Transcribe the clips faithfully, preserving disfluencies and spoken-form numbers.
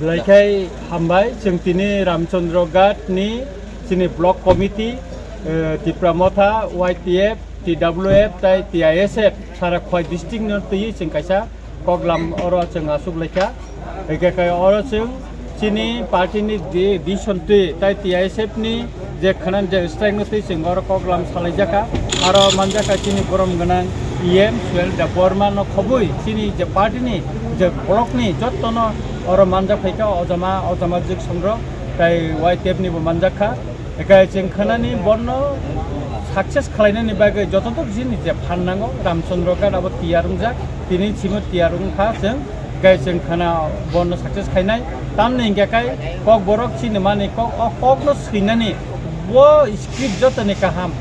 Belai khe hambai, chwng tini Ramchandra Ghat ni chini block committee, eh, Tipra Motha, Y T F, T W F tai T I S F sara Khowai district no twi chwng kaisa koklam oro chwng asuk laikha. Hingkhe khe oro chwng chini party ni di-, decision twi tai T I S F ni je khwna je strike no twi chwng oro koklam salaijakha. Aro manjakha chini borom gwnang E M Suel Debbarma no khobwi chini je party ni je block ni jotto no oro manjak phaikha, ojama, ojama jwk songrok tai Y T F ni bo manjakha. Hingkhe chwng khwnani bono success khlainani bagwi jototok jini je phan nango, Ramchandra Ghat abo tiyar wngjak, tini simo tiyar wngkha chwng, hingkhe chwng khwna bono success khainai. Tamni hingkhe kai kokborok chini mani kok, o kokno swinani, bo script jotoni kaham,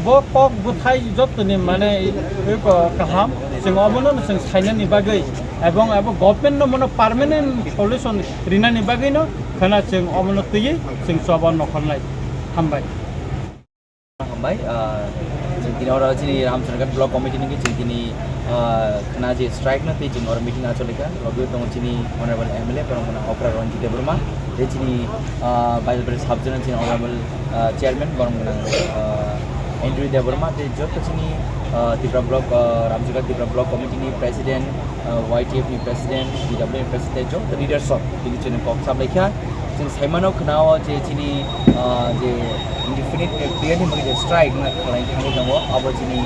bo kok bwthai jotoni mane eko kaham, chwng obono chwng sainani bagwi, ebong abo government no mono permanent solution rinani bagwi no khwna chwng obono twiwi chwng choba nokhornai. Hambai. Hambai, ah, chwng tini oro chini Ramchandra Ghat Block Committee ni chwng tini, ah, khwna je strike no twi chwng oro meeting acholaikha. Logi tongo chini Honorable M L A, borok mano Okra Ranjit Debbarma, tei chini, ah, Vice President, chini Honorable, ah, Chairman, borok mano, ah, Andrew Debbarma, tei joto chini, ah, Tipra Block, ah, Ramchandra Ghat Tipra Block Committee ni President, ah, Y T F ni President, T W F ni President, joto leaders rok tini chini kok saplaikha. Chwng saimano khwnao je chini, ah, je indefinite period ni bagwi je strike na khlai thangwi tongo, abo chini,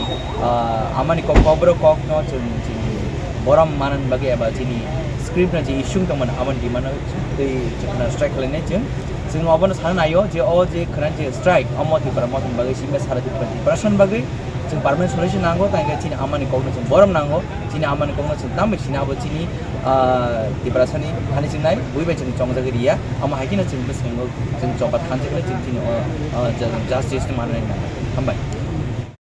ah, amani kok, kokborok kokno chwng, chini borom manani bagwi eba chini script no je issue tongmani aboni demand no twi chwng strike khlainai chwng. Chwng obono sana naio je o je khwna je strike omo Tipra Mothani bagwi simi sara Tipra, Tiprasani bagwi chwng permanent solution nango, tangkhe chini amani kokno chwng borom nango, chini amani kokno chwng tambai sini abo chini, ah, Tiprasani thani chwng nai, buibai chwng chongjagwi riya, amo hai kheno chwng bwskango chwng choba thansa khe chwng chini o, ah, ju-, justice no manwi nai. Hambai.